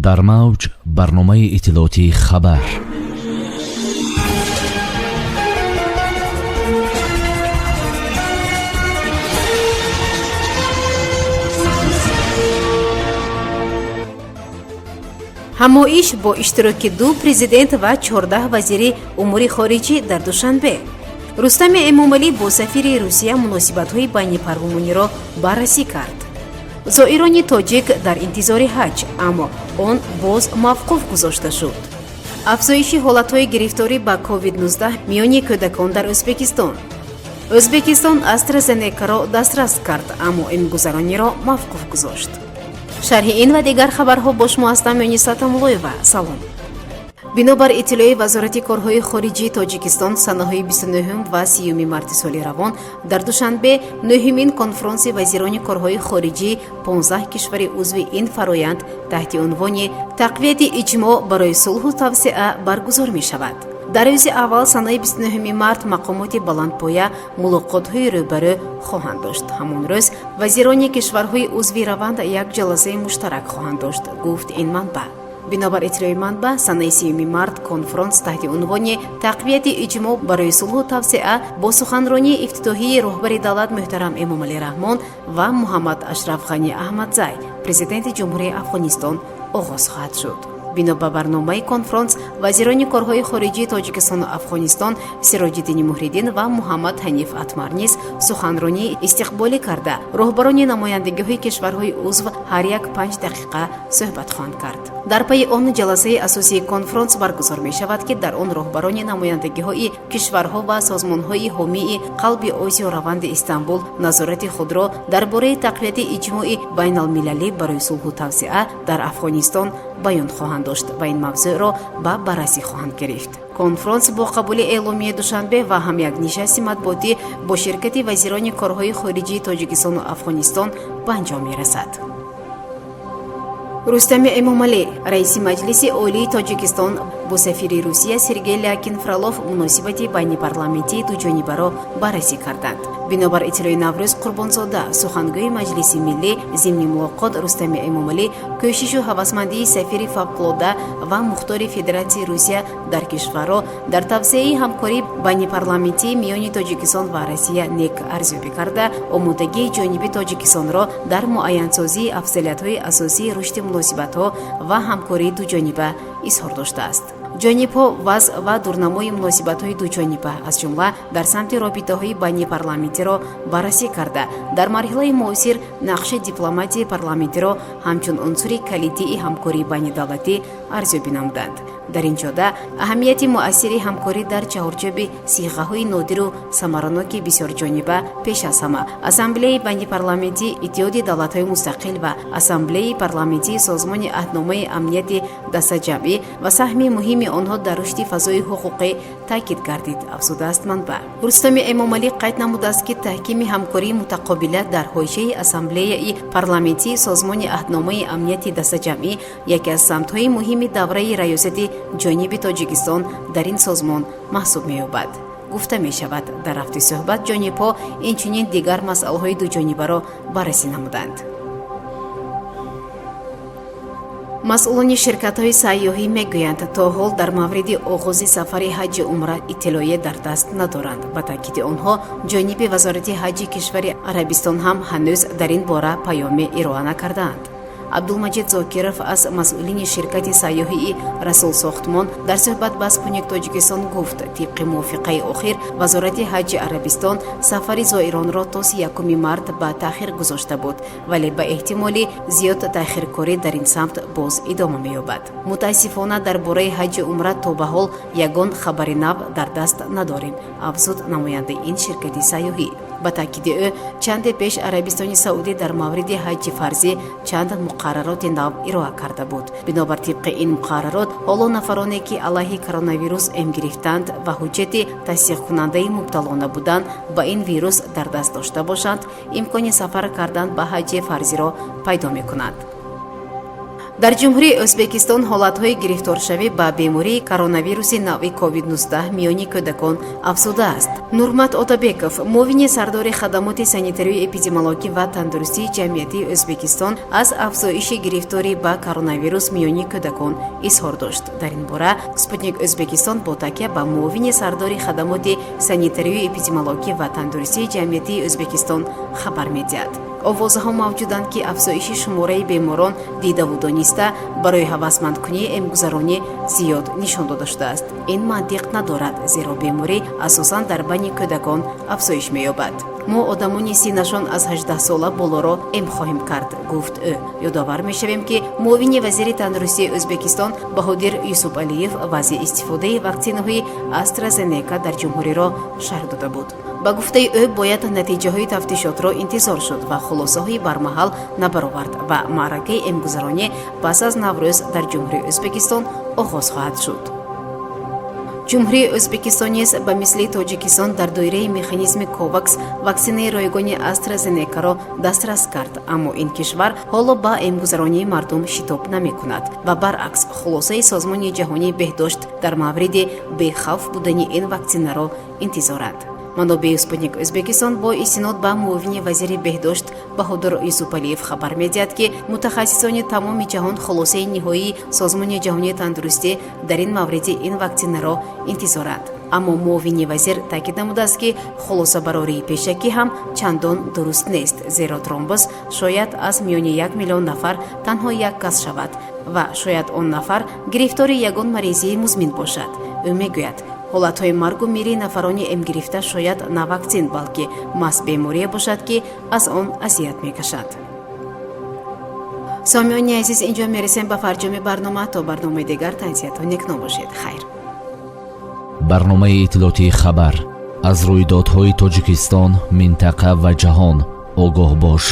Дар мавҷ барномаи иттилоотии «Хабар». Ҳамоиш бо иштироки ду президент ва 14 вазири умури хориҷӣ дар Душанбе. Рустами Эмомалӣ бо сафири Русия муносибатҳои байнипарлумониро баррасӣ кард. Зоирони тоҷик дар интизори ҳаҷ, аммо он боз мавқуф гузошта шуд. Афзоиши ҳолатҳои гирифторӣ ба COVID-19 миёни кӯдакон дар Ӯзбекистон. Ӯзбекистон Астразенекаро дастрас кард, аммо имгузарониро мавқуф гузошт. Шарҳи ин ва дигар хабарҳо бо шумо ҳастам, Юниса Тамулоева. Салом. Бинобар иттилои Вазорати корҳои хориҷии Тоҷикистон, санаҳои 29 ва 30 марти соли равон дар Душанбе нӯҳумин конфронси вазирони корҳои хориҷии 15 кишвари узви ин фароянд таҳти унвони «Тақвияти иҷмоъ барои сулҳу тавсеа» баргузор мешавад. Дар рӯзи аввал, санаи 29 март, мақомоти баландпоя мулоқотҳои рӯбарӯ хоҳанд дошт. Ҳамон рӯз вазирони кишварҳои узви раванд як ҷаласаи муштарак хоҳанд дошт, гуфт ин манбаъ. Бинобар иттилои манбаъ, санаи 30 март конфронс таҳти унвони «Тақвияти иҷмоъ барои сулҳу тавсеа» бо суханронии ифтитоҳии роҳбари давлат муҳтарам Эмомалӣ Раҳмон ва Муҳаммад Ашраф Ғанӣ Аҳмадзай, президенти Ҷумҳурии Афғонистон, оғоз хоҳад шуд. Бино ба барномаи конфронс, вазирони корҳои хориҷии Тоҷикистону Афғонистон Сироҷиддини Муҳриддин ва Муҳаммад Ҳаниф Атмар низ суханронии истиқболӣ карда, роҳбарони намояндагиҳои кишварҳои узв ҳар як 5 дақиқа суҳбат хоҳанд кард. Дар пайи он ҷаласаи асосии конфронс баргузор мешавад, ки дар он роҳбарони намояндагиҳои кишварҳо ва созмонҳои ҳомии қалби Осиё, раванди Истанбул назорати худро дар бораи тақвияти иҷмои байналмилалӣ барои сулҳу тавсеа дар Афғонистон баён хоҳанд дошт ва ин мавзӯъро ба баррасӣ хоҳанд гирифт. Конфронс бо қабули эъломияи Душанбе ва ҳам як нишасти матбуотӣ бо ширкати вазирони корҳои хориҷии Тоҷикистону Афғонистон ба анҷом мерасад. Рустами Эмомалӣ, раиси Маҷлиси Олии Тоҷикистон, бо сафири Русия Сергей Лякин Фролов муносибати байнипарламентии дуҷонибаро баррасӣ карданд. Бинобар иттилои Наврӯз Қурбонзода, сухангӯи Маҷлиси Миллӣ, зимни мулоқот Рустами Эмомалӣ кӯшишу ҳавасмандии сафири фавқулода ва мухтори Федератсияи Русия дар кишварро дар тавсеаи ҳамкории байнипарламентии миёни Тоҷикистон ва Россия нек арзёбӣ карда, омодагии ҷониби Тоҷикистонро дар муайянсозии афзалиятҳои асосии рушди муносибатҳо ва ҳамкории дуҷониба изҳор доштааст. Ҷонибҳо вазъ ва дурнамои муносибатҳои дуҷониба, аз ҷумла дар самти робитаҳои байнипарламентиро баррасӣ карда, дар марҳилаи муосир нақши дипломатияи парламентиро ҳамчун унсури калидии ҳамкории байнидавлатӣ арзёбӣ намуданд. Дар ин ҷода аҳамияти муассири ҳамкорӣ дар чаҳорчӯби сиғаҳои нодиру самараноки бисёрҷониба, пеш аз ҳама Ассамблеяи байнипарламентии Иттиҳоди давлатҳои мустақил ва Ассамблеяи парламентии Созмони Аҳдномаи амнияти дастаҷамъӣ, ва саҳми муҳими онҳо дар рушди фазои ҳуқуқӣ таъкид гардид, афзудааст манбаъ. Рустами Эмомалӣ қайд намудааст, ки таҳкими ҳамкории мутақобила дар ҳошияи Ассамблеяи парламентии Созмони Аҳдномаи амнияти дастаҷамъӣ яке аз самтҳои муҳими давраи раёсати ҷониби Тоҷикистон дар ин созмон маҳсуб меёбад, гуфта мешавад. Дар рафти суҳбат ҷонибҳо инчунин дигар масъалаҳои дуҷонибаро баррасӣ намуданд. Масъулони ширкатҳои сайёҳӣ мегӯянд, то ҳол дар мавриди оғози сафари ҳаҷи умра иттилоъе дар даст надоранд. Ба таъкиди онҳо, ҷониби Вазорати ҳаҷи кишвари Арабистон ҳам ҳанӯз дар ин бора паёме ироа накардаанд. Абдулмаҷид Зокиров аз масъулини ширкати сайёҳии «Расул Сохтмон» дар суҳбат ба «Спутник Тоҷикистон» гуфт, тибқи мувофиқаи охир Вазорати ҳаҷи Арабистон сафари зоиронро то 31 март ба таъхир гузошта буд, вале ба эҳтимоли зиёд таъхиркорӣ дар ин самт боз идома меёбад. Мутаассифона, дар бораи ҳаҷи умра то ба ҳол ягон хабари нав дар даст надорем, афзуд намояндаи ин ширкати сайёҳӣ. Ба таъкиди ӯ, чанде пеш Арабистони Саудӣ дар мавриди ҳаҷи фарзӣ чанд муқаррароти нав ироа карда буд. Бинобар тибқи ин муқаррарот, ҳоло нафароне, ки алайҳи коронавирус эм гирифтанд ва ҳуҷҷати тасдиқкунандаи мубтало набудан ба ин вирус дар даст дошта бошанд, имкони сафар кардан ба ҳаҷи фарзиро пайдо мекунанд. Дар Ҷумҳурии Ӯзбекистон ҳолатҳои гирифторшавӣ ба бемории коронавируси навъи COVID-19 миёни кӯдакон афзудааст. Нурмат Отабеков, муовини сардори хадамоти санитарию эпидемиологӣ ва тандурустии ҷамъиятии Ӯзбекистон, аз афзоиши гирифторӣ ба коронавирус миёни кӯдакон изҳор дошт. Дар ин бора «Спутник Ӯзбекистон» бо такя ба муовини сардори хадамоти санитарию эпидемиологӣ ва тандурустии ҷамъиятии Ӯзбекистон хабар медиҳад. Овозаҳо мавҷуданд, ки афзоиши шумораи беморон дидаву дониста барои ҳавасмандкунии эмгузаронӣ зиёд нишон дода шудааст. Ин мантиқ надорад, зеро беморӣ асосан дар байни кӯдакон афзоиш меёбад. Мо одамони синнашон аз 18 сола болоро эм хоҳем кард, гуфт ӯ. Ёдовар мешавем, ки муовини вазири тандурустии Ӯзбекистон Баҳодир Юсупалиев вазъи истифодаи ваксинаҳои «Астразенека» дар ҷумҳуриро шарҳ дода буд. Ба гуфтаи ӯ, бояд натиҷаҳои тафтишотро интизор шуд ва хулосаҳои бармаҳал набаровард ва маъракаи эмгузаронӣ пас аз Наврӯз дар Ҷумҳурии Ӯзбекистон оғоз хоҳад шуд. Ҷумҳурии Ӯзбекистон низ ба мисли Тоҷикистон дар доираи механизми Ковакс ваксинаи ройгони «Астразенекаро» дастрас кард, аммо ин кишвар ҳоло ба эмгузаронии мардум шитоб намекунад ва баръакс, хулосаи Созмони Ҷаҳонии Беҳдошт дар мавриди бехавф будани ин ваксинаро интизоранд. Манобеи «Спутник Ӯзбекистон» бо истинод ба муовини вазири беҳдошт Баҳодур Юсупалиев хабар медиҳад, ки мутахассисони тамоми ҷаҳон хулосаи ниҳоии Созмони Ҷаҳонии Тандурустӣ дар ин мавриди ин ваксинаро интизоранд. Аммо муовини вазир таъкид намудааст, ки хулосабарории пешакӣ ҳам чандон дуруст нест, зеро тромбоз шояд аз миёни 1 миллион нафар танҳо як кас шавад ва шояд он нафар гирифтори ягон маризии музмин бошад. Ӯ мегӯяд, ҳолатҳои маргу мири нафарони эмгирифта шояд на ваксин, балки маҳз беморие бошад, ки аз он азият мекашад. Сомиёни азиз, инҷо мерасем ба фарҷоми барнома. То барномаи дигар тансиҳатҳо некном бошед. Хайр. Барномаи иттилоотии «Хабар». Аз рӯйдодҳои Тоҷикистон, минтақа ва ҷаҳон огоҳ бош.